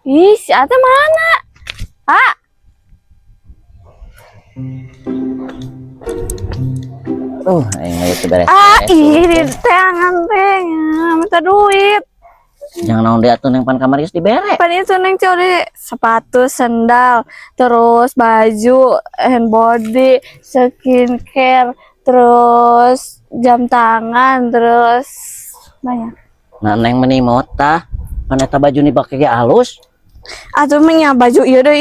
Ih, si Ate mana? Ah, Aing mah itu beres. Ah, ih, tangan teh, minta duit. Jangan naon deui atuh, Neng, pan kamari geus dibere. Pan itu Neng curi sepatu, sendal, terus baju, hand body, skincare, terus jam tangan, terus banyak. Nah, Neng meni motah. Pan eta baju dipake ge alus. Atuh mah baju iya deh,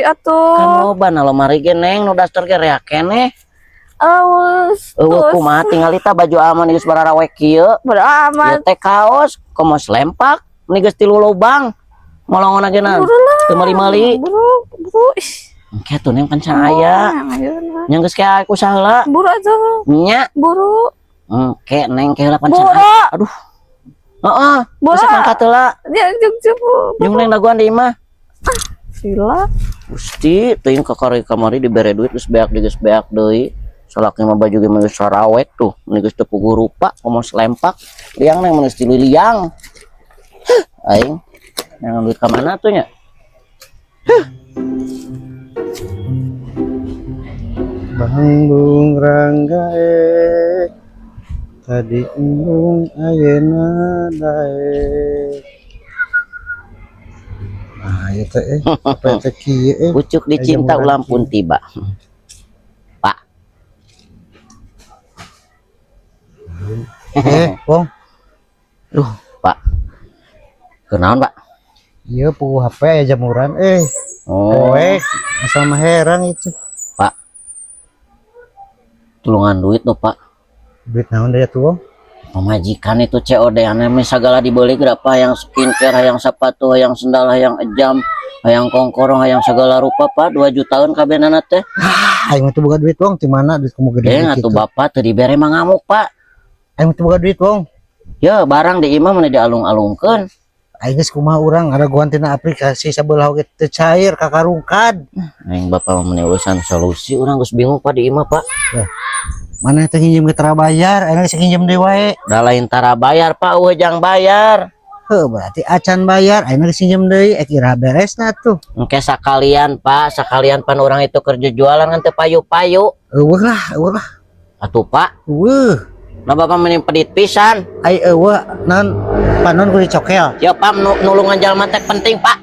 atuh. Kan loba na lomari ge, Neng, nu daster ge rea keneh. Awas. Eueuh, kumaha tingali tah baju aman geus bararawek kieu. Bodo Ieu amat. teh kaos komo lempak meni geus tilu lubang. Molongona ge na. Buru lah. Teu meuli-meuli. Buru, buru. Ih. Engke tuh, Neng, pan aya. Ayo lah. Nya geus kayak aku saheula. Buru atuh. Nya. Buru. Engke, Neng, ke heula pan Buru. aya. Aduh. Heeh, Buru. geus mangkat heula. Ya juk juk. Jeung Neng dagoan di imah. Sila. Gusti, teuing kakari kamari dibere duit geus beak deui, geus beak deui. Salaki mah baju ge geus sarawek tuh, meni geus teu puguh rupa, komo selempak. Liang, Neng, geus tilu liang. Huh, aing yang duit ka mana tuh nya? Bandung Ranggae tadi embung ayeuna daek. Ah, ieu teh apa teh kieu eh. Pucuk dicinta Aya ulam pun tiba. Pak, Eh, Wong, duh, Pak. Kunaon, Pak? Ieu puguh HP aya jamuran eh. Oh, Poek asal mah herang itu. Pak. Tulungan duit tuh, Pak. Duit naon deui atuh, Wong? Pamajikan itu COD aneh mah segala dibeli berapa, yang skincare, yang sepatu, yang sendal, yang jam, yang kongkorong, yang segala rupa, Pak, 2 jutaan kabenana teh. Ah, aing mah teu boga duit, Wong, di mana duit kamu gede Eh, gitu. Atuh bapak teu dibere mah ngamuk, Pak. Aing mah teu boga duit, Wong. Ya, barang di imah mana dialung-alungkeun. Aing geus kumaha urang ngaraguan tina aplikasi sabelah oge teu cair kakarungkad. Aing bapak mah meni urusan solusi, urang geus bingung, Pak, di imah, Pak. Mana teh nginjem ge tara bayar, aing geus nginjem deui wae. Da lain tara bayar, Pak, eueuh jang bayar. Heuh, berarti acan bayar, aing geus nginjem deui, eh kira beresna tuh. Engke sakalian, Pak, sakalian pan orang itu kerja jualan kan teu payu-payu. Eueuh lah, eueuh lah. Atuh, Pak, Eueuh. nah bapak meni pedit pisan. Ai eueuh naon panon kudu dicokel. Ya, Pak, nulungan jalma teh penting, Pak.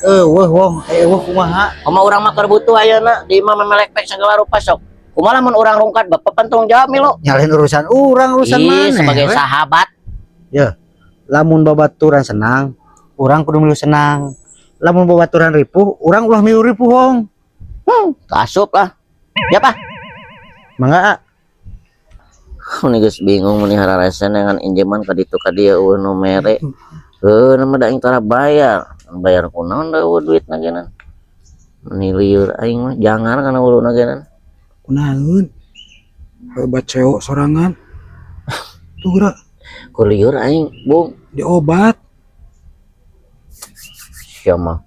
Eueuh, Wong, ai eueuh kumaha? Kumaha urang mah keur butuh ayeuna di imah memelek pek segala rupa sok. Kumaha lamun urang rungkad, bapak pentung jawab milu. Nyalahin urusan urang, urusan Ih, maneh. Sebagai We. sahabat. Lamun babaturan senang, urang kudu milu senang. Lamun babaturan ripuh, urang ulah milu ripuh, Wong. Asup lah. Ya, Pak. Mangga, ah. Meni geus bingung meni hararesen dengan injeman ka ditu ka dieu eueuh nu mere. Heuh, nama da aing tara bayar. Bayar kunaon da eueuh duitna geuna. Meni lieur aing mah jangan kana uluna geuna. Kunaon? Obat cewek sorangan. Tuh geura. Ku lieur aing, Bung. Diobat. Sia mah.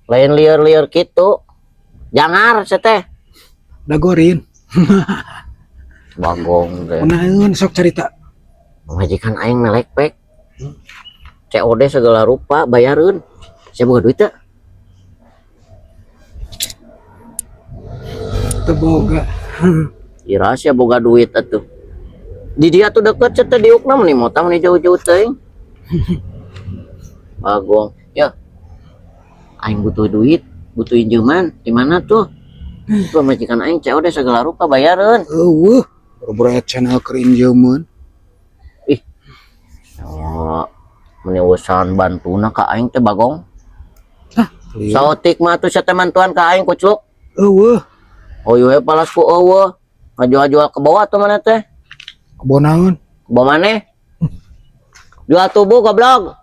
Lain lieur-lieur kitu. Jangar teh. Dagorin. Bagong teh. Kunaon sok cerita. Majikan aing melek pek. COD segala rupa bayareun. Saya boga duit teh. Teu boga. Ira sia boga duit atuh. Di dia tuh deket sia teh diukna meni mota meni jauh-jauh teuing. Bagong. Ya. Aing butuh duit, butuh injeman. Di mana tuh? Pamajikan aing COD segala rupa bayareun. Eueuh, boro-boro aya channel keur injeumeun. Oh, meni usahan bantuna ka aing teh, Bagong. Hah, lieur. Saotik mah tuh sia teh mantuan ka aing kucluk. Eueuh, Oh iya, palas ku eueuh. Ngajual-jual ke bawah tuh mana teh? Kebo naon? Ke bawah mana? Jual tubuh, goblok.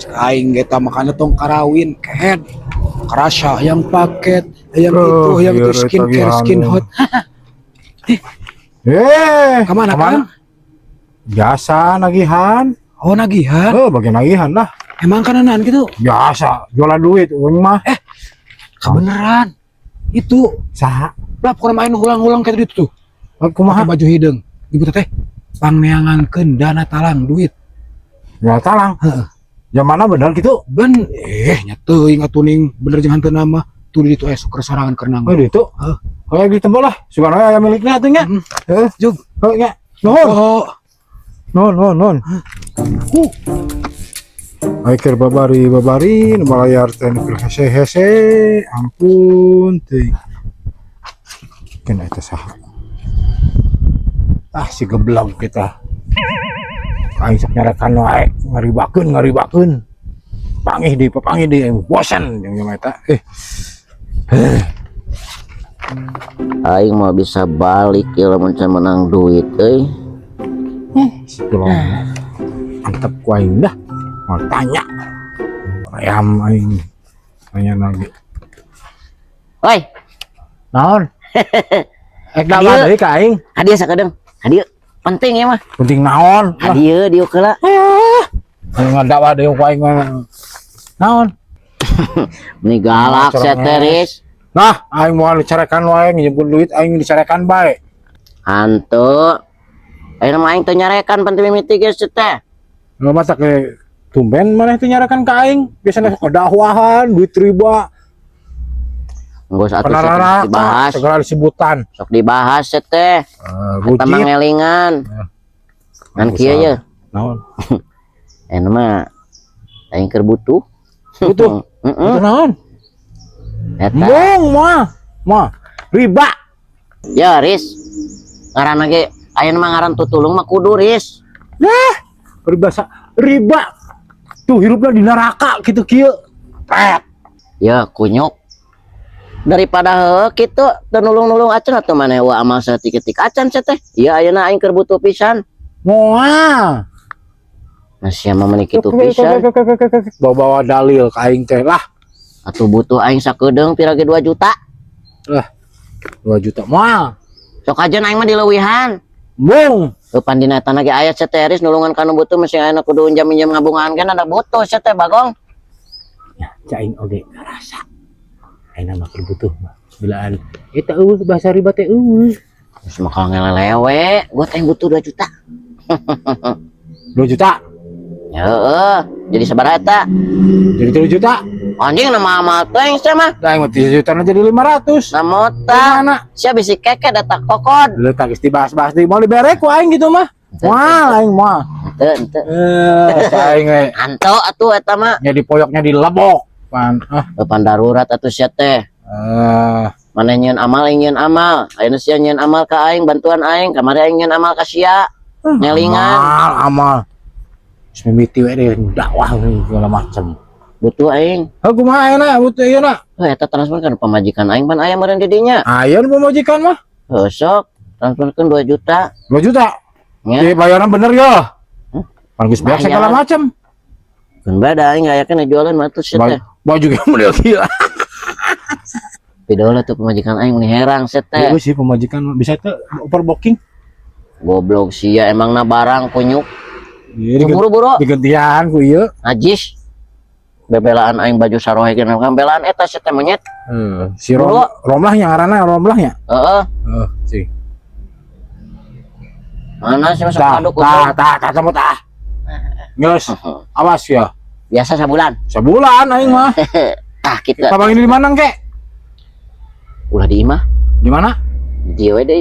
Cek aing ge tah makana tong karawin kehed. Karasa yang paket, yang Oh, itu, yang itu iya, skincare, tagihan. Skin hot. Eh, Kemana, Kang? Biasa nagihan. Oh, nagihan. Oh, bagian nagihan lah. Emang kananan gitu? Biasa, jualan duit uang mah. Kebeneran. Itu Saha? Lah pokoknya main ulang-ulang kayak gitu tuh. Oh, kumaha? Pakai baju hideung. Ibu teh pangneangankeun dana talang duit. Jual talang. Heeh. Jamana bener gitu. Ben nya teuing atuh ning bener jeung henteu nama. Tuh di ditu aya sok sorangan keur Oh, nanggung. itu. Heuh. Oh, gitu lah. Sugan we aya milikna atuh nya. Heeh. Jug. Heuh nya. Nuhun. Oh, Nuhun, nuhun, nuhun. Ayo keur babari babari nu balayar teh nu keur hese-hese. Ampun teuing. Kena eta saha? Ah, si geblog kita. Aing sok nyarekan wae, ngaribakeun ngaribakeun. Pangih deui, papangih deui aing bosan jeung jelema eta. Eh, Aing mau bisa balik ya lamun can menang duit euy. Si geblog. Antep ku aing dah. Mau tanya. Ayam aing. Tanya lagi. Oi, Naon? Ek dakwah deui ka aing. Hadiah sakedeung. Hadiah penting ya mah. Penting naon? Lah, Hadiah dieu heula. Aing ngadakwah deui ku aing mah. Naon? Meni galak Nah, sia teh, Riz. Nah, aing moal dicarekan wae ngijemkeun duit aing dicarekan bae. Hantu. Ayeuna mah aing teu nyarekan penting mimiti geus teh. Lu mah tak ke tumben maneh teh nyarekan ka aing. Biasana sok dakwahan, duit riba, Geus atuh sia teh penararaka, dibahas. Segala disebutan. Sok dibahas sia teh. Eh, Eta mah bucit. ngelingan. Ngan kieu ye. Naon? Ayeuna mah aing keur butuh. Butuh? Heeh. Butuh naon? Eta. Mung mah. Mah riba. Ya, Riz. Ngaranna ge ayeuna mah ngaran tutulung mah kudu, Riz. Nah, peribahasa riba. Tuh hirupna di neraka gitu kieu. Pet. Ya, kunyuk. Daripada heuh kitu teu nulung-nulung acan atuh maneh wa amal saeutik-eutik acan sia teh. Ieu ayeuna aing keur butuh pisan. Moal. Nah, sia mah meuni kitu pisan. Bawa-bawa dalil ka aing teh lah. Atuh butuh aing sakedeung pira ge 2 juta. Lah, 2 juta moal. Sok aja aing mah dileuwihan. Mung. Heuh pan dina eta ge aya sia teh Riz nulungan ka nu butuh mesti ayeuna kudu injam-injam ngabungaan kan ada butuh sia teh bagong. Ya, cai aing oge ngarasa. Aing mah keur butuh mah. Belaan eta eueuh bahasa riba teh eueuh. Geus mah kalau ngelelewe, gua teh butuh 2 juta. 2 juta. Ya heeh, jadi sabaraha eta? Jadi 3 juta. Anjing nama amal teh sia mah. Lah aing mah 3 juta jadi 500. Na mota. Mana? Sia bisi keke data kokod. Lu tak geus dibahas-bahas deui mau dibere ku aing gitu mah. Moal aing moal. Henteu, henteu. Eh, aing we Anto atuh eta mah. nya dipoyoknya di lebok. Pan ah Pan darurat atuh sia teh. eh Maneh nyieun amal aing nyieun amal. Ayeuna sia nyieun amal ka aing bantuan aing, kamari aing nyieun amal ka sia. Ngelingan. Amal amal. Geus mimiti we deh dakwah segala macam. Butuh aing. Heuh kumaha ayeuna butuh ieu na? Heuh eta transfer kan pamajikan aing pan aya meureun di dinya. Aya nu pamajikan mah. Heuh sok transferkeun 2 juta. 2 juta. Nya. Jadi bayaran bener ya. Hmm? Pan geus beak segala Bayaran. macam. Keun bae da aing ngayakeun jualan mah atuh sia teh. Baju ge model kieu. Pidola tuh pamajikan aing meni herang sia teh. Eueuh sih pamajikan mah bisa teh overbooking. Goblok sia emangna barang kunyuk. Iya, Buru-buru digantian ku ieu. Najis. Bebelaan aing baju sarohe geuna belaan eta sia teh monyet. Heeh, si Rom, Romlah nya ngaranna Romlah nya. Heeh. Heeh, sih. Mana sih masuk Tah, aduk tah, tah, tah, tah, tah. Geus, awas ya. Biasa sabulan. Sebulan aing mah. Ah, kita Tabang ini di mana kek? Ulah di imah. Di mana? Di dieu we deui.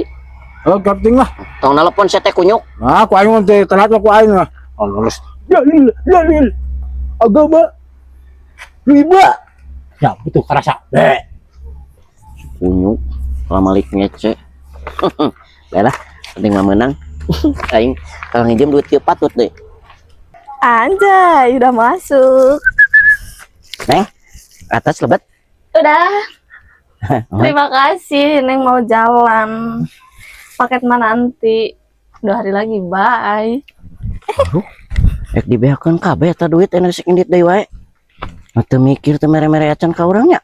Oh, kapting lah. Tong nelpon sia teh kunyuk. Nah, ku aing mah teh telat mah ku aing mah. Oh, lulus. Dalil, dalil. Agama riba. Ya, itu kerasa. Be. Kunyuk. Kalau malik ngece. Lah, penting mah menang. Aing kalau nginjem duit kieu patut deh. Anjay, udah masuk. Neng, atas lebet. Udah. Terima kasih, Neng mau jalan. Paket mana nanti? 2 hari lagi, bye. Ek dibeakeun kabeh eta duit enak sik indit deui wae. Teu mikir teu mere-mere acan ka urang nya.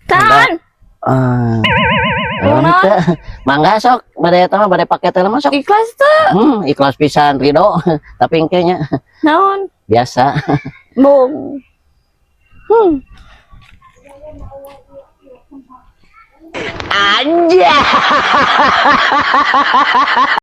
Kan? Ah. Henteu. Mangga sok, bade eta mah bade paket teh mah sok. Ikhlas tuh. Ikhlas pisan Ridho. Tapi engke nya Naon? Biasa. Bung. Anjay.